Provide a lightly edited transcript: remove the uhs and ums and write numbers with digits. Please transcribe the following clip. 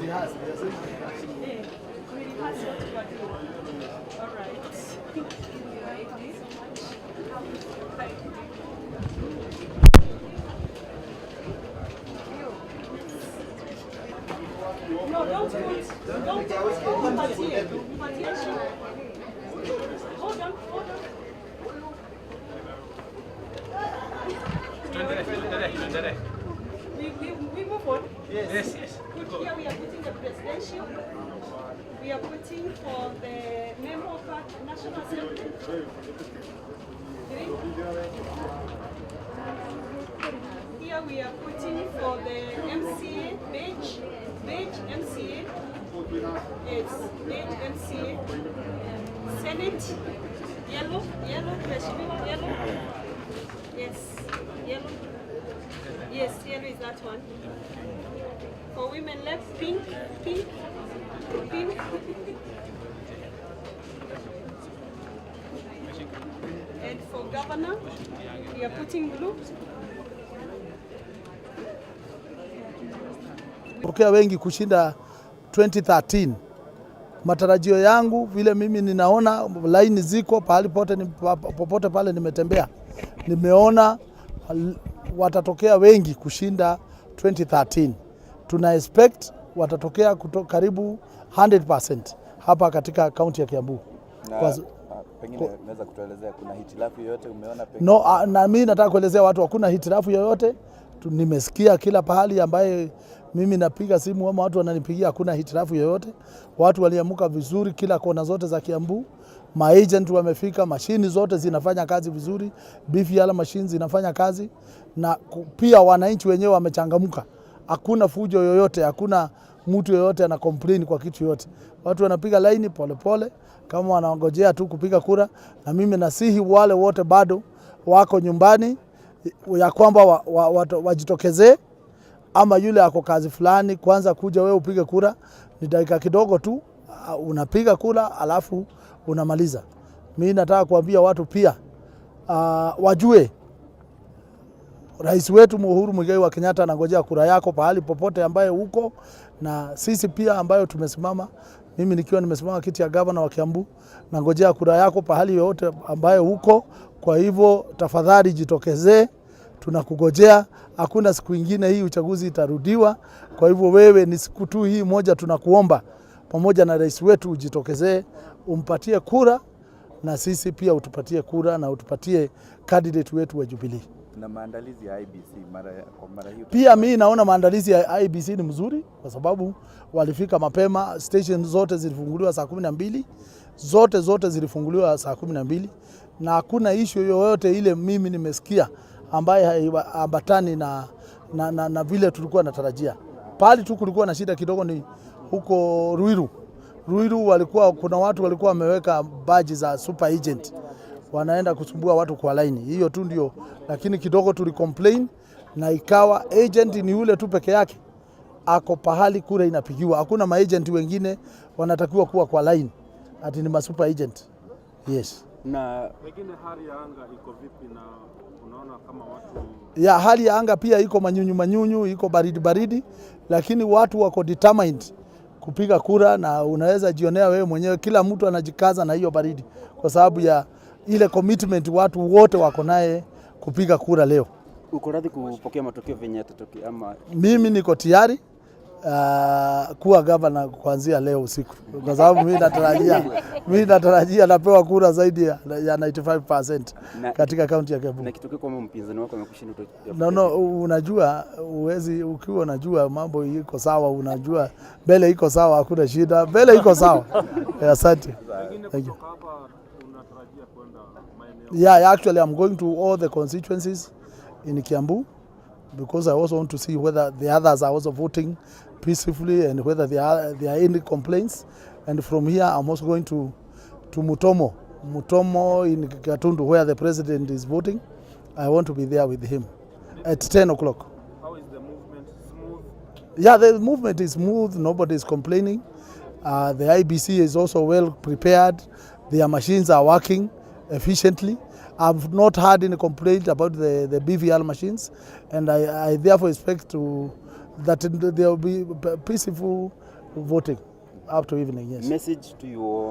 Eh, we rehearse what you are doing. All right. Thank you so much. Thank you. No, don't put, don't put, mpatie, mpatie shika. Hold on, hold on. Tuendelee, tuendelee, tuendelee. We move on. Yes. Put here we are putting the presidential. We are putting for the member of our National Assembly. Green. Here we are putting for the MCA, beige, beige MCA. Yes, beige MCA. Senate, yellow, yellow, Mheshimiwa, yellow. Yes, yellow. Yes, yellow is that one. For women left, pink, pink, pink. And for governor, we are putting blue. Pokea wengi kushinda 2013. Matarajio yangu vile mimi ninaona laini ziko pahali pote, popote pale nimetembea, nimeona watatokea wengi kushinda 2013. Tuna expect watatokea karibu 100% hapa katika kaunti ya Kiambu. Na pengine unaweza kutuelezea kuna hitilafu yoyote umeona pengine? No, na mimi nataka kuelezea watu hakuna hitilafu yoyote. Nimesikia kila pahali ambaye mimi napiga simu ama watu wananipigia, hakuna hitilafu yoyote. Watu waliamuka vizuri kila kona zote za Kiambu. Maagent wamefika, mashini zote zinafanya kazi vizuri, BVR machines zinafanya kazi, na pia wananchi wenyewe wamechangamka. Hakuna fujo yoyote, hakuna mtu yoyote ana complain kwa kitu yoyote. Watu wanapiga laini polepole kama wanangojea tu kupiga kura, na mimi nasihi wale wote bado wako nyumbani ya kwamba wajitokezee, ama yule ako kazi fulani, kwanza kuja wewe upige kura. Ni dakika kidogo tu, unapiga kura alafu unamaliza. Mimi nataka kuambia watu pia wajue Rais wetu Uhuru Muigai wa Kenyatta anangojea kura yako pahali popote ambaye uko, na sisi pia ambayo tumesimama, mimi nikiwa nimesimama kiti ya gavana wa Kiambu, nangojea kura yako pahali yoyote ambaye uko. Kwa hivyo tafadhali jitokezee, tunakugojea. Hakuna siku ingine hii uchaguzi itarudiwa. Kwa hivyo wewe, ni siku tu hii moja tunakuomba pamoja na rais wetu ujitokezee, umpatie kura na sisi pia utupatie kura na utupatie candidate wetu wa Jubilee. Na maandalizi ya IEBC kwa mara hii? Pia mi naona maandalizi ya IEBC ni mzuri kwa sababu walifika mapema, station zote zilifunguliwa saa 12, zote zilifunguliwa saa 12 na hakuna issue yoyote ile mimi nimesikia ambaye haiambatani na vile tulikuwa natarajia. Pali tu kulikuwa na shida kidogo ni huko Ruiru. Ruiru walikuwa kuna watu walikuwa wameweka badge za super agent wanaenda kusumbua watu kwa laini. Hiyo tu ndio, lakini kidogo tulicomplain na ikawa agent ni yule tu peke yake ako pahali kura inapigiwa, hakuna maagent wengine wanatakiwa kuwa kwa line ati ni masuper agent. Yes. Na Pengine hali ya anga iko vipi na unaona kama watu Ya hali ya anga pia iko manyunyu manyunyu, iko baridi baridi, lakini watu wako determined kupiga kura, na unaweza jionea wewe mwenyewe, kila mtu anajikaza na hiyo baridi kwa sababu ya ile commitment watu wote wako naye kupiga kura leo. Uko radhi kupokea matokeo venye yatatokea ama? Mimi niko tayari kuwa gavana kuanzia leo usiku, kwa sababu mimi natarajia napewa kura zaidi ya 95% katika kaunti ya Kiambu. Na ikitokea kwamba mpinzani wako amekushinda No, unajua uwezi, ukiwa unajua mambo iko sawa, unajua mbele iko sawa, hakuna shida, mbele iko sawa. Asante. Pengine Thank you. kutoka hapa unatarajia kwenda maeneo Yeah, actually I'm going to all the constituencies in Kiambu because I also want to see whether the others are also voting peacefully and whether there are any complaints. And from here, I'm also going to Mutomo, Mutomo in Gatundu, where the president is voting. I want to be there with him at 10 o'clock. How is the movement, smooth? Yeah, the movement is smooth. Nobody is complaining. The IEBC is also well prepared. Their machines are working efficiently. I've not had any complaint about the BVR machines, and I therefore expect that there will be peaceful voting up to evening, yes. Message to your